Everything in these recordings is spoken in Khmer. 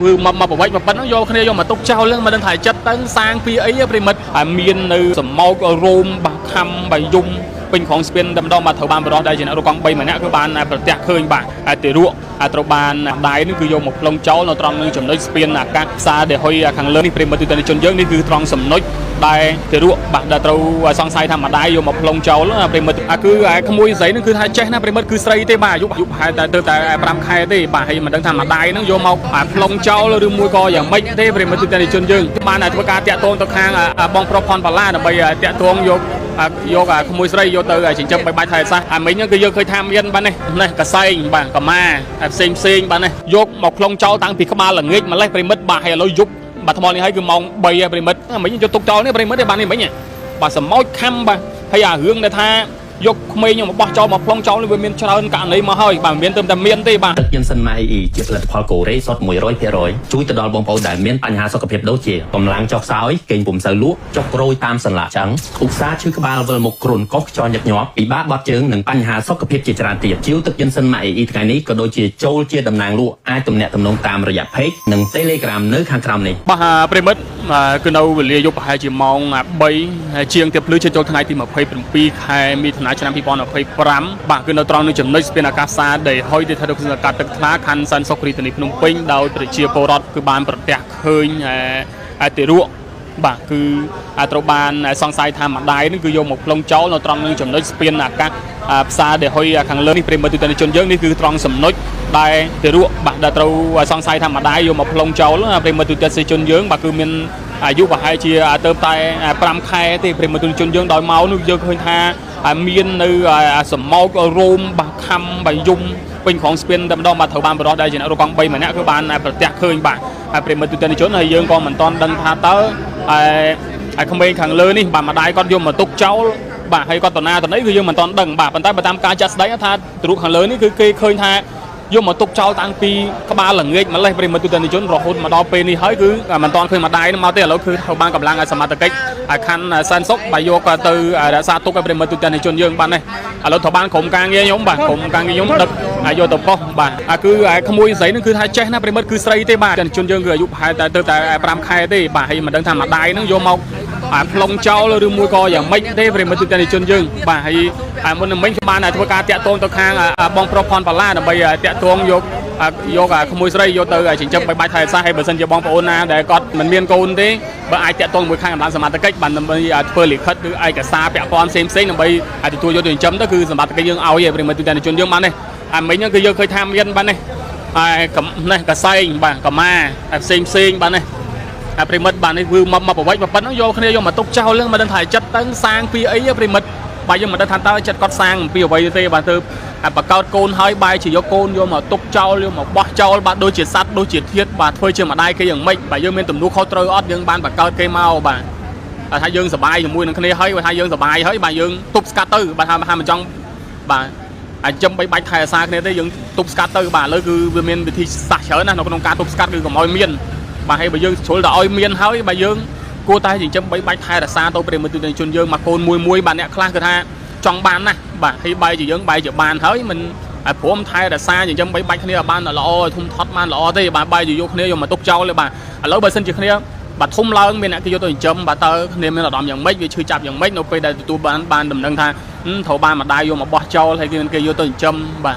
គឺមកមកប្រវិចមកប៉ុណ្ណឹងយកគ្នាយកមកទុកចោលហ្នឹងមិនដឹងថាចិត្តទៅសាងពីអីប្រិមិត្តហើយមាននៅសមោចរោមបាខំបាយយំពេញក្រុងស្ពានតែម្ដងបាទត្រូវបានបរោះដែលជាអ្នករកកង់3ម្នាក់គឺបានប្រទះឃើញបាទហើយទារកហើយត្រូវបានដៃនេះគឺយកមកផ្លុងចោលនៅត្រង់នឹងចំណុចស្ពានអាកាសផ្សារដេហុយខាងលើនេះប្រិមិត្តទូទាំងជនយើងនេះគឺត្រង់ចំណុចដែលទារកបាទដែលត្រូវសង្ស័យថាម្ដាយយកមកផ្លុងចោលប្រិមិត្តគឺក្មួយស្រីនឹងគឺថាចេះណាប្រិមិត្តគឺស្រីទេបាទអាយុអាយុប្រហែលតែទៅតែ5ខែទេបាទហើយមិនដឹងថាម្ដាយនឹងយកមកផ្លុងចោលឬមួយក៏យ៉ាងម៉េចទេប្រិមិត្តទូទាំងជនយើងបានធ្វើការតាក់ទងទៅខាងបងប្រុសផនប៉ាឡាដើម្បីតាក់ទងយកយកអាក្មួយស្រីយកទៅចិញ្ចឹមបីបាច់ថែសាសអាមិញគឺយើងឃើញថាមានបាទនេះនេះកសែងបាទកម្មាផ្សេងផ្សេងបាទនេះយកមកផ្លុងចោលតាំងពីក្បាលល្ងាចម្លេះប្រិមិត្តបាទហើយឥឡូវយប់បាទថ្មនេះហើយគឺម៉ោង3ហើយប្រិមិត្តអាមិញយកទុកចោលនេះប្រិមិត្តទេបាទនេះមិញបាទសមោចខំបាទហើយអារឿងដែលថាយកក្មេងមកបោះចោលមកផ្លុងចោលនេះវាមានច្រើនករណីមកហើយបាទមិនមានត្រឹមតែមានទេបាទ ទឹកយន្តសិនម៉ៃអ៊ីជាផលិតផលកូរ៉េសុទ្ធ100%ជួយទៅដល់បងប្អូនដែលមានបញ្ហាសុខភាពដូចជាកម្លាំងចុះខ្សោយគេងពុំសូវលក់ចុករោយតាមសន្លាក់ឆ្អឹងឧស្សាហ៍ឈឺក្បាលវិលមុខគ្រុនកុសខ្យល់ញឹកញាប់ពិបាកបត់ជើងនិងបញ្ហាសុខភាពជាច្រើនទៀតជាវទឹកយន្តសិនម៉ៃអ៊ីថ្ងៃនេះក៏ដូចជាចូលជាតំណាងលក់អាចទំនាក់ទំនងតាមរយៈ Page និង Telegram នៅខាងក្រោមនេះ បាទប្រិមិត្តគឺនៅវេលាយប់ប្រហែលជាម៉ោង3ជាងទៀបភ្លឺជិតចូលថ្ងៃទី27ខែមិថុនាឆ្នាំ2025បាទគឺនៅត្រង់នឹងចំណុចស្ពានអាកាសសាដីហុយទីស្ថិតនៅក្នុងសង្កាត់ទឹកថ្លាខណ្ឌសែនសុខរាជធានីភ្នំពេញដោយប្រជាពលរដ្ឋគឺបានប្រទះឃើញទារកបាទគឺត្រូវបានសង្ស័យថាម្ដាយនឹងគឺយកមកផ្លុងចោលនៅត្រង់នឹងចំណុចស្ពានអាកាសផ្សារដេហុយខាងលើនេះប្រិមិត្តទូទាំងជនយើងនេះគឺត្រង់ចំណុចដែលទារកបាទដែលត្រូវសង្ស័យថាម្ដាយយកមកផ្លុងចោលប្រិមិត្តទូទាំងជនយើងបាទគឺមានអាយុប្រហែលជាទៅតែ5ខែទេប្រិមិត្តទូទាំងជនយើងដោយមកនោះយើងឃើញថាមាននៅសមោចរោមបាទខំបាយយំពេញក្រុងស្ពានតែម្ដងបាទត្រូវបានបរោះដែលជាអ្នករកកង់3ម្នាក់គឺបានប្រទះឃើញបាទហើយប្រិមិត្តទូទាំងជនហើយយើងក៏មិនទាន់ដឹងថាតើហើយក្មេងខាងលើនេះបាទម្ដាយគាត់យកមកទុកចោលបាទហើយគាត់តណាតណីគឺយើងមិនទាន់ដឹងបាទប៉ុន្តែបើតាមការចាត់ស្ដីថាទ្រូកខាងលើនេះគឺគេឃើញថាយកមកទុកចោលតាំងពីក្បាលល្ងាចម្លេះប្រិមិត្តទូទាំងជនរហូតមកដល់ពេលនេះហើយគឺមិនទាន់ឃើញម្ដាយនឹងមកទេឥឡូវគឺត្រូវបានកម្លាំងឲ្យសមត្ថកិច្ចឲ្យខណ្ឌសែនសុខបាទយកទៅរក្សាទុកឲ្យប្រិមិត្តទូទាំងជនយើងបាទនេះឥឡូវត្រូវបានក្រុមការងារខ្ញុំបាទក្រុមការងារខ្ញុំដឹកឲ្យយកទៅប៉ុស្តិ៍បាទគឺក្មួយស្រីនឹងគឺថាចេះណាប្រិមិត្តគឺស្រីទេបាទជនយើងគឺអាយុប្រហែលតែទៅតែ5ខែទេបាទហើយមិនដឹងថាម្ដាយនឹងយកមកផ្លុងចោលឬមួយក៏យ៉ាងម៉េចទេប្រិមិត្តទូទាំងជនយើងបាទហើយមុននឹងមិញបានធ្វើការតាក់ទងទៅខាងបងប្រុសផនប៉ាឡាដើម្បីតាក់ទងយកយកក្មួយស្រីយកទៅចិញ្ចឹមបីបាច់ថែសាសហើយបើសិនជាបងប្អូនណាដែលគាត់មិនមានកូនទេបើអាចតាក់ទងមួយខាងកម្លាំងសមត្ថកិច្ចបានដើម្បីធ្វើលិខិតឬឯកសារពាក់ព័ន្ធផ្សេងផ្សេងដើម្បីទទួលយកទៅចិញ្ចឹមទៅគឺសមត្ថកិច្ចយើងឲ្យប្រិមិត្តទូទាំងជនយើងបាននេះអាមិញគឺយើងឃើញថាមានបាននេះហើយនេះកសែងបាទកម្មាផ្សេងផ្សេងបាទនេះអាប្រិមិត្តបាទនេះគឺមកមកប្រវិចមកប៉ុណ្ណឹងយកគ្នាយកមកទុកចោលហ្នឹងមិនដឹងថាចិត្តទៅសាងពីអីប្រិមិត្តបាទយើងមិនដឹងថាតើចិត្តគាត់សាងអំពីអ្វីទេបាទទៅបកោតកូនហើយបែរជាយកកូនយកមកទុកចោលយកមកបោះចោលបាទដូចជាសត្វដូចជាធាតុបាទធ្វើជាម្ដាយគេយ៉ាងម៉េចបាទយើងមានទំនួលខុសត្រូវអត់យើងបានបកោតគេមកបាទបាទថាយើងសប្បាយជាមួយនឹងគ្នាហើយបាទថាយើងសប្បាយហើយបាទយើងទប់ស្កាត់ទៅបាទថាមិនចង់បាទអាចចំបីបាច់ថែអាសាគ្នាទេយើងទប់ស្កាត់ទៅបាទឥឡូវគឺវាមានវិធីសាស្ត្រច្រើនណាស់នៅក្នុងការទប់ស្កាត់គឺកុំឲ្យមានបាទហើយបើយើងជ្រុលទៅឲ្យមានហើយបាទយើងគួរតែចិញ្ចឹមបីបាច់ថែរក្សាទៅប្រិមត្តជនយើងមកកូនមួយមួយបាទអ្នកខ្លះគឺថាចង់បានណាស់បាទហើយបែរជាយើងបែរជាបានហើយមិនឲ្យព្រមថែរក្សាចិញ្ចឹមបីបាច់គ្នាឲ្យបានល្អឲ្យធំធាត់បានល្អទេបាទបែរជាយកគ្នាយកមកទុកចោលទេបាទឥឡូវបើសិនជាគ្នាបាទធំឡើងមានអ្នកគេយកទៅចិញ្ចឹមបាទតើគ្នាមានអារម្មណ៍យ៉ាងម៉េចវាឈឺចាប់យ៉ាងម៉េចនៅពេលដែលទទួលបានបានដំណឹងថាត្រូវបានម្ដាយយកមកបោះចោលហើយគេយកទៅចិញ្ចឹមបាទ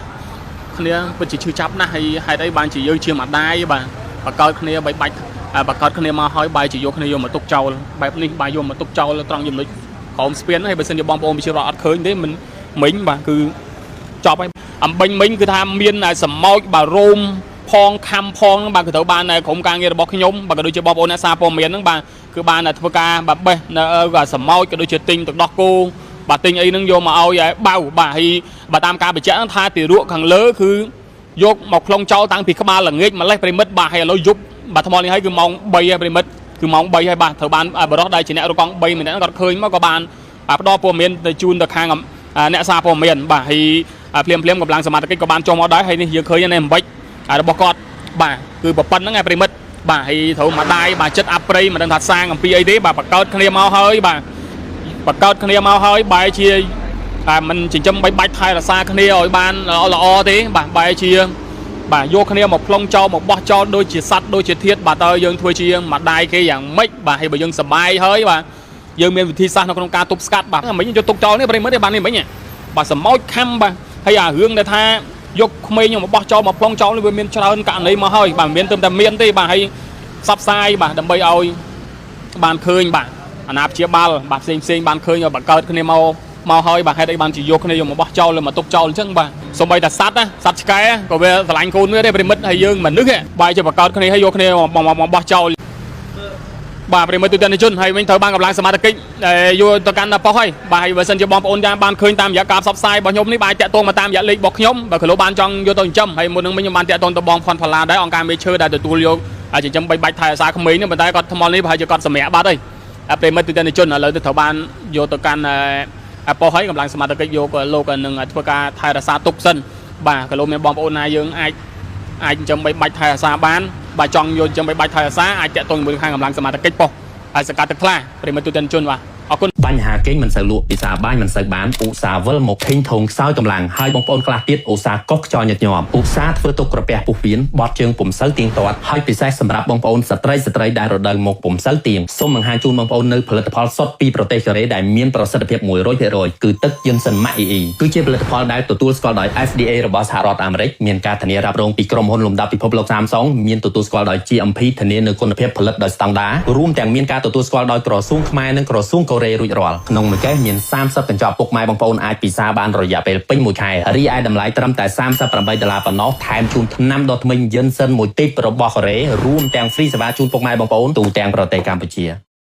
គ្នាពិតជាឈឺចាប់ណាស់ហើយហេតុអីបានជាយើងជាម្ដាយបាទបកកើតគ្នាបីបាច់បកកើតគ្នាមកហើយបែរជាយកគ្នាយកមកទុកចោលបែបនេះបែរយកមកទុកចោលត្រង់ចំណុចក្រោមស្ពានហើយបើសិនជាបងប្អូនប្រជាពលរដ្ឋអត់ឃើញទេមិនមិញបាទគឺចប់ហើយអំបញ្ញមិញគឺថាមានសមោចបាទរោមផងខំផងបាទគឺត្រូវបានក្រុមការងាររបស់ខ្ញុំបាទក៏ដូចជាបងប្អូនអ្នកសារព័ត៌មានហ្នឹងបាទគឺបានធ្វើការបាទបេះនៅសមោចក៏ដូចជាទិញទឹកដោះគោបាទទិញអីហ្នឹងយកមកឲ្យបៅបាទហើយបាទតាមការបញ្ជាក់ថាទារកខាងលើគឺយកមកផ្លុងចោលតាំងពីក្បាលល្ងាចម្លេះប្រិមិត្តបាទហើយឥឡូវយប់បាទថ្មនេះហើយគឺម៉ោង3ហើយប្រិមិត្តគឺម៉ោង3ហើយបាទត្រូវបានបរោះដែលជាអ្នករកកង់3ម្នាក់គាត់ឃើញមកក៏បានផ្ដល់ព័ត៌មានទៅជូនទៅខាងអ្នកសារព័ត៌មានបាទហើយភ្លាមភ្លាមកម្លាំងសមត្ថកិច្ចក៏បានចុះមកដែរហើយនេះយើងឃើញនេះអំបិចរបស់គាត់បាទគឺប្រប៉ុណ្្នឹងឯប្រិមិត្តបាទហើយត្រូវម្ដាយបាទចិត្តអប្រិយមិនដឹងថាសាងអំពីអីទេបាទបកកើតគ្នាមកហើយបាទបកកើតគ្នាមកហើយបែរជាតែមិនចិញ្ចឹមបីបាច់ថែរក្សាគ្នាឲ្យបានល្អល្អទេបាទបែរជា បាទយកគ្នាមកប្លង់ចោលមកបោះចោលដូចជាសត្វដូចជាធាតុបាទតើយើងធ្វើជាម្ដាយគេយ៉ាងម៉េចបាទហើយបើយើងសបាយហើយបាទយើងមានវិធីសាស្ត្រនៅក្នុងការទប់ស្កាត់បាទមិញយកទុកចោលនេះប្រិមិត្តទេបាទនេះមិញបាទសម្ោចខំបាទហើយអារឿងដែលថាយកក្មេងមកបោះចោលមកប្លង់ចោលនេះវាមានច្រើនករណីមកហើយបាទមិនមានត្រឹមតែមានទេបាទហើយផ្សព្វផ្សាយបាទដើម្បីឲ្យបានឃើញបាទអាណាព្យាបាលបាទផ្សេងផ្សេងបានឃើញឲ្យបង្កើតគ្នាមកមកហើយបាទហេតុអីបានជាយកគ្នាយកមកបោះចោលឬមកទុកចោលអញ្ចឹងបាទសូម្បីតែសត្វណាសត្វឆ្កែក៏វាស្រឡាញ់កូនវាដែរប្រិមិត្តហើយយើងមនុស្សបាទជាបង្កើតគ្នាហើយយកគ្នាមកបោះចោលបាទប្រិមិត្តទូទាំងជនហើយវិញត្រូវបានកម្លាំងសមត្ថកិច្ចយកទៅកាន់ប៉ុស្តិ៍ហើយបាទហើយបើសិនជាបងប្អូនយ៉ាងបានឃើញតាមរយៈការផ្សព្វផ្សាយរបស់ខ្ញុំនេះបាទតាក់ទងមកតាមរយៈលេខរបស់ខ្ញុំបើគីឡូបានចង់យកទៅចិញ្ចឹមហើយមុននឹងវិញខ្ញុំបានតាក់ទងទៅបងផនផល្លាដែរអង្គការមេឈើដែលទទួលយកចិញ្ចឹមបីបាច់ថែអាសាក្មេងនេះប៉ុន្តែគាត់ថ្មនេះប្រហែលជាគាត់សម្រាកបាត់ហើយប្រិមិត្តទូទាំងជនឥឡូវទៅត្រូវបានយកទៅកាន់ប៉ុស្តិ៍ហើយកម្លាំងសមត្ថកិច្ចយកលោកនឹងធ្វើការថែរក្សាទុកសិនបាទគីឡូមានបងប្អូនណាយើងអាចអាចចិញ្ចឹមបីបាច់ថែអាសាបានបាទចង់យកចិញ្ចឹមបីបាច់ថែអាសាអាចតាក់ទងជាមួយខាងកម្លាំងសមត្ថកិច្ចប៉ុស្តិ៍ហើយសង្កាត់ទឹកថ្លាប្រិមិត្តទូទាំងជនបាទអរគុណ បញ្ហាគេងមិនសូវលក់ពិសាបាយមិនសូវបានឧស្សាហ៍វិលមកធេងធងខ្សោយកម្លាំងហើយបងប្អូនខ្លះទៀតឧស្សាហ៍កុសខ្យល់ញឹកញាប់ឧស្សាហ៍ធ្វើទុកក្រពះពោះវៀនបត់ជើងពុំសូវទៀងទាត់ហើយពិសេសសម្រាប់បងប្អូនស្ត្រីស្ត្រីដែលរដូវមកពុំសូវទៀងសូមបង្ហាញជូនបងប្អូននៅផលិតផលសុទ្ធពីប្រទេសកូរ៉េដែលមានប្រសិទ្ធភាព100%គឺទឹកយិនសិនម៉ាក់អ៊ីអ៊ីគឺជាផលិតផលដែលទទួលស្គាល់ដោយ FDA របស់សហរដ្ឋអាមេរិកមានការធានារ៉ាប់រងពីក្រុមហ៊ុនលំដាប់ពិភពលោក Samsung មានទទួលស្គាល់ដោយ GMP ធានានូវគុណភាពផលិតដោយស្តង់ដាររួមទាំងមានការទទួលស្គាល់ដោយក្រសួងខ្មែរនិងក្រសួងកូរ៉េរួចរាល់ក្នុងមួយកេសមាន30កញ្ចប់ពុកម៉ែបងប្អូនអាចពិសាបានរយៈពេលពេញមួយខែរីឯតម្លៃត្រឹមតែ38ដុល្លារប៉ុណ្ណោះថែមជូនថ្នាំដុសធ្មេញយិនសិនមួយទីបរបស់កូរ៉េរួមទាំង free សេវាជូនពុកម៉ែបងប្អូនទូទាំងប្រទេសកម្ពុជា។